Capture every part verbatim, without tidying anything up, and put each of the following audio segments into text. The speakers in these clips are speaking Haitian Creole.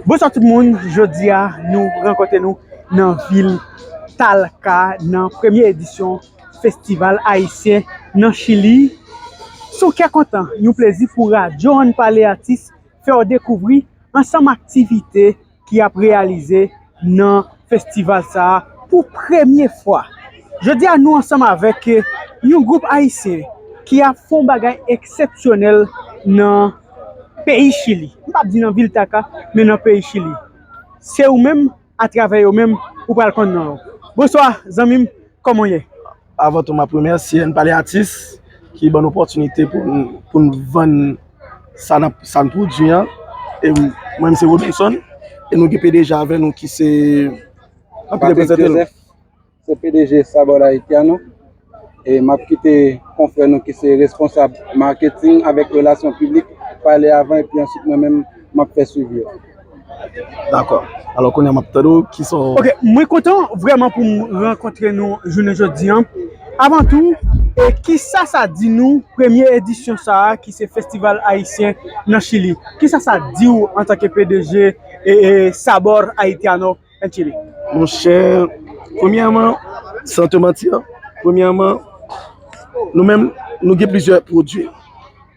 Bonswa tout moun, jodi a nou rankontre nou nan vil Talca nan premye edisyon Festival Ayisyen nan Chili. Se yon kè kontan, yon plezi pou Radyo Ann Pale Atis fè w dekouvri ansanm aktivite ki ap reyalize nan festival sa a pou premye fwa. Jodi a nou ansanm avèk yon gwoup ayisyen ki ap fè yon bagay eksepsyonèl nan peyi Chili. M p ap di nan vil Talca, men nan peyi Chili. Se ou menm, atravè yo menm, ou pral konn non yo. Bonswa, zanmi m, kòman w ye? Avan tou, m ap remèsye Ann Pale Atis ki ban n opòtinite pou n, pou n vann sa n ap, sa n pwodui an. E mwen, m se Robinson, e nou gen P D G avè nou ki se, n ap Patrick reprezante l. Joseph, se P D G Sabor Haitiano. E m ap kite konfrè nou ki se responsab maketing avèk relasyon piblik pale avan, epi answit mwen menm m ap fè swivi yo. Dakò. Alò, kounye a m ap tande w, ki sa w... Ok, mwen kontan vrèman pou m rankontre nou jounen jodi an. Avan tou, e kisa sa di nou premye edisyon sa a ki se Festival Ayisyen nan Chili? Kisa sa di w antanke P D G e, e Sabor Haitiano en Chile? Monchè, premyèman, san te manti, premyèman, nou menm, nou gen plizyè pwodui.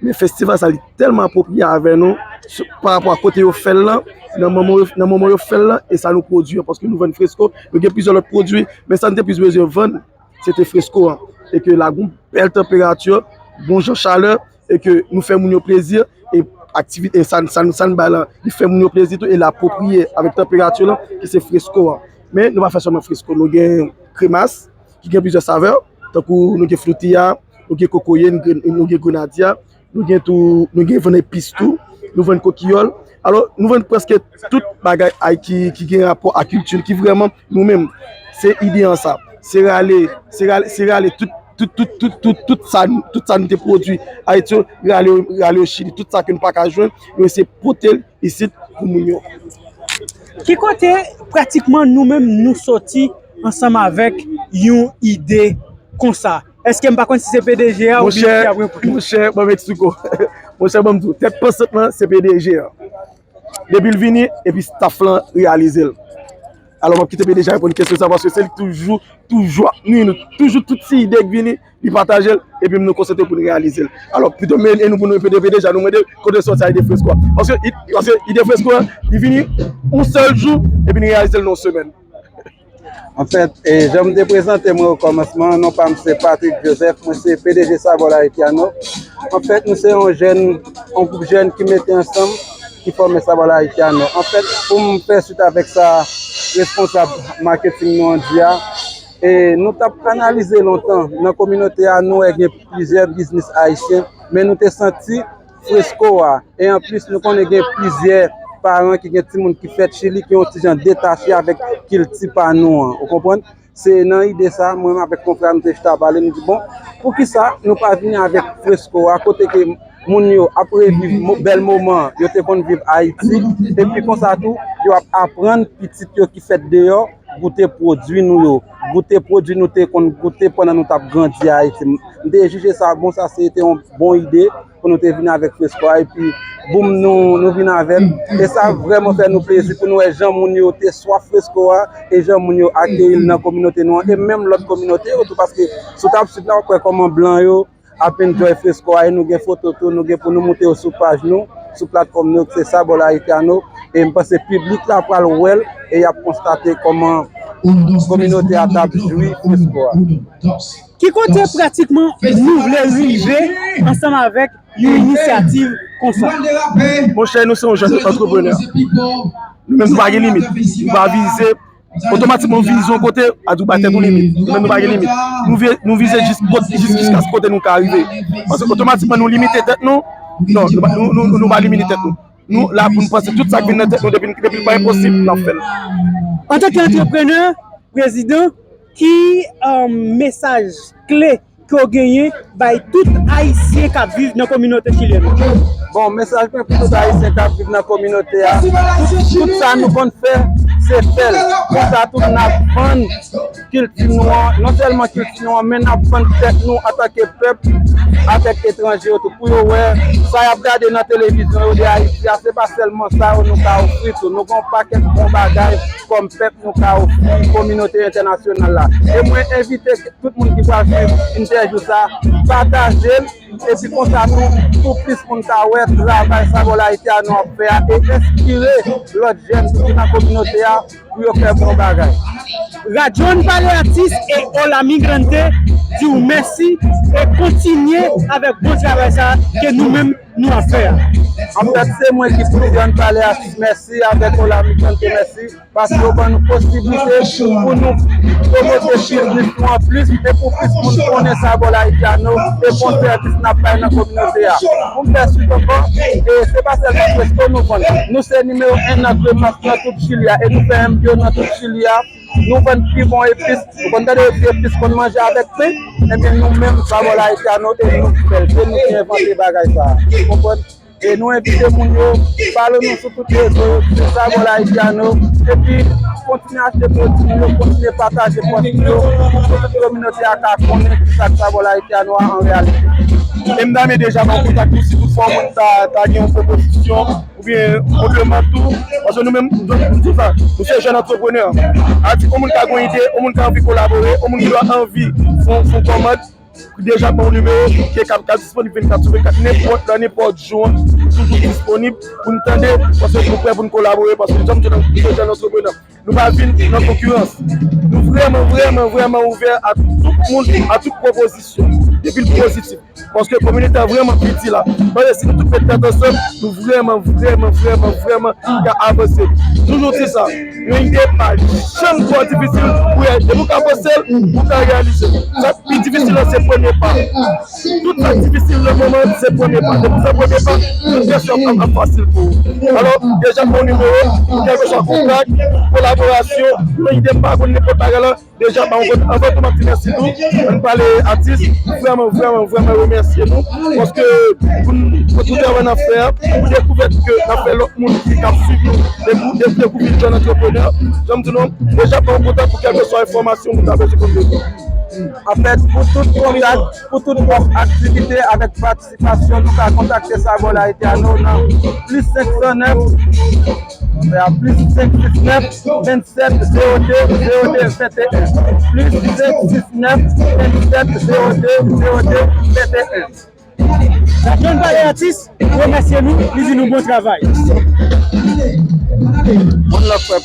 Men festival sa, li tèlman apwopriye avè nou, sou, pa rapò a kote yo fè l lan, nan moman yo, nan moman yo fè l lan, e sa nou pwodui an, paske nou vann fresko, nou gen plizyè lòt pwodui, men sa n te plis bezwen vann, se te fresko an. E ke la gon bèl tanperati, bon jan chalè, e ke nou fè moun yo plezi, e aktivite, e sa, sa, sa n bay lan, li fè moun yo plezi tou, e l apwopriye avèk tanperati lan, ki se fresko an. Men nou pa fè sèlman fresko, nou gen kremas, ki gen plizyè savè, tankou nou gen flouti a, nou gen kokoye, nou gen, nou gen grenadya, nou gen tou, nou gen vann epis tou, nou vann kokiyòl. Alò, nou vann prèske tout bagay ay ki, ki gen rapò a kilti, ki vrèman nou menm. Se ide an sa. Se rale, se rale, se rale tout, tout, tout, tout, tout, tout sa, tout sa nou te pwodui Ayiti, rale, rale yo Chili. Tout sa ke nou pa ka jwenn, nou eseye pote l isit pou moun yo. Ki kote pratikman nou menm nou soti ansanm avèk yon ide konsa? Èske m pa konn si se P D G a oubyen ki ap reponn? Monchè, monchè, ban m eksplike w. Monchè, ban m di w, tèt pansant lan, se P D G a. Depi l vini, epi staff lan reyalize l. Alò, m ap kite P D G a reponn kesyon sa, paske se li toujou, toujou ap nwi nou. Toujou, tout ti ide k vini, li pataje l, epi nou konsantre pou n reyalize l. Alò, pito men, e nou pou nou P D G a, nou mande kote l soti a ide fresko a. Paske, i- paske ide fresko a, li vini yon sèl jou, epi n reyalize l nan yon semèn. Anfèt, e, jan m te prezante mwen o kòmansman, non pa m se Patrick Joseph, mwen se P D G Sabor Haitiano. Anfèt, nou se yon jèn, yon gwoup jèn ki mete ansanm, ki fòme Sabor Haitiano. Anfèt, pou m fè swit avèk sa responsab maketing nou an di a, e, nou t ap analize lontan, nan kominote a, nou wè gen plizyè biznis ayisyen, men nou te santi fresko a. E anplis, nou konnen gen plizyè paran ki gen timoun ki fèt Chili, ki yon ti jan detache avèk kilti pa nou an. Ou konprann? Se nan ide sa, mwen menm avèk konfrè a, nou te chita pale, nou di, bon, poukisa nou pa vini avèk fresko a, kote ke moun yo ap reviv mo- bèl moman yo te konn viv Ayiti, epi konsa tou, yo ap aprann pitit yo ki fèt deyò, goute pwodui nou yo, goute pwodui nou te konn goute pandan nou t ap grandi Ayiti. M te jije sa bon, sa se te yon bon ide pou nou te vini avèk fresko a, epi boum, nou, nou vin avè l. E sa vrèman fè nou plezi pou nou wè jan moun yo te swaf fresko a, e jan moun yo akeyi l nan kominote nou an, e menm lòt kominote yo tou, paske si w t ap swiv la, w ap wè kòman blan yo ap enjoy fresko a, e nou gen foto tou, nou gen pou nou moute yo sou paj nou, sou platfòm nou, se Sabor Haitiano, e m panse piblik la pral wè l, e y ap konstate kòman kominote a t ap jwi fresko a. Ki kote pratikman nou vle rive ansanm avèk yon inisyativ konsa? Monchè, nou se yon jèn antreprenè. Nou menm, nou pa gen limit. Nou pa vize otomatikman, w vize yon kote, a di w ba tèt ou limit. Nou menm, nou pa gen limit. Nou vi- nou vize jis kot- jis jiskaske kote nou ka rive. Paske otomatikman nou limite tèt nou. Non, nou pa- nou, nou, nou pa limite tèt nou. Nou la pou n panse tout sa k vin nan tèt nou, depi, depi l pa enposib, n ap fè l. Antanke antreprenè, prezidan, ki, um, mesaj kle ke w genyen bay tout Ayisyen k ap viv nan kominote chilyèn nan? Bon, mesaj mwen pou tout Ayisyen k ap viv nan kominote a, tout, tout sa nou konn fè, Sesèl. Konsa tou n ap vann kilti nou an, non sèlman kilti nou an, men n ap vann tèt nou antanke pèp avèk etranje yo tou, pou yo wè sa y ap gade nan televizyon yo de Ayiti a, se pa sèlman sa yo nou ka ofri tou. Nou gen yon pakèt bon bagay kòm pèp nou ka ofri kominote entènasyonal la. E mwen envite tout moun ki pral swiv entèvyou sa, pataje l, epi konsa tou, pou plis moun ka wè travay Sa Bò Layiti a nou ap fè a, e enspire lòt jèn ki nan kominote a pou yo fè bon bagay. Radyo N Pale Atis e Hola Migrante di w mèsi e kontinye avèk bon travay sa ke nou menm nou ap fè a. Anfèt, se mwen ki pou di N Pale Atis mèsi avèk Hola Migrante mèsi, paske yo ban nou posiblite pou nou pwomote biznis nou an plis e pou plis moun konnen Sa Bò Layiti a nou e bon sèvis n ap bay nan kominote a. Pou m fè swit ankò, e se pa sèlman presto nou vann. Nou se nimewo en nan kremas nan tout Chili a e nou fè M P O nan tout Chili a. Nou vann pi bon epis. Ou konn tande yo di epis konn manje avèk pen? Ebyen, nou menm, Sa Bò Layiti a nou, e nou k fè l. Se nou ki envante bagay sa a. Ou konprann? E nou envite moun yo, falo nou sou tout rezo yo, se Sa Bò Layiti a nou. Epi, kontinye achte pwodui nou yo, kontinye pataje pòs nou yo, pou tout kominote a ka konnen kisa k Sa Bò Layiti a nou a an reyalite. E m ta renmen deja pran kontak nou si toutfwa yon moun ta, ta gen yon pwopozisyon oubyen yon demann tou. Paske nou menm, nou, nou di sa, nou se jèn antreprenè. Sa di, yon moun ka gen yon ide, yon moun ka anvi kolabore, yon moun ki dwe anvi fè yon, fè yon kòmand, deja ban yon nimewo ki ka, ka disponib vennkat sou vennkat, nenpòt lè, nenpòt jou, nou toujou disponib pou n tande, paske nou prè pou n kolabore, paske nou se jèn antreprenè. Nou pa vin nan konkirans. Nou vrèman, vrèman, vrèman ouvè a tout moun, a tout pwopozisyon, depi l pozitif. Paske kominote a vrèman piti la. Paske si nou tout met tèt ansanm, nou vrèman, vrèman, vrèman, vrèman ka avanse. Toujou di sa, yon ide pa janm twò difisil pou reyalize. Depi w ka panse l, ou ka reyalize l. Sa k pi difisil la, se premye pa. Tout sa k difisil nan moman, se premye pa. Depi w fè premye pa, tout rès yo ap, ap fasil pou ou. Alò, deja pran nimewo, kèlkeswa kontak, kolaborasyon, yon ide m pa konn nenpòt bagay la, deja ba yon kote. Anvan tou, m ap di mèsi tou. Ann pale atis, vrèman, vrèman, vrèman remèsye nou. Paske pou n, pou travay n ap fè a, pou dekouvèt ke n ap fè lòt moun ki, k ap swiv nou, dekou-, de-, dekouvri jèn antreprenè. Jan m di nou, deja ba yon kontak pou kèlkeswa enfòmasyon moun ta bezwen konn bezwen. Anfèt, pou tout kontak, pou tout aktivite avèk patisipasyon, nou ka kontakte Sa Bò Layiti a nou nan plis senk san nèf, plis senk sis nèf, vennsèt zewo de, zewo de, venteyen. Plis senk sis nèf, vennsèt zewo de, zewo de, venteyen. Radyo N Pale Atis remèsye nou, li di nou bon travay. One love, frè pa m.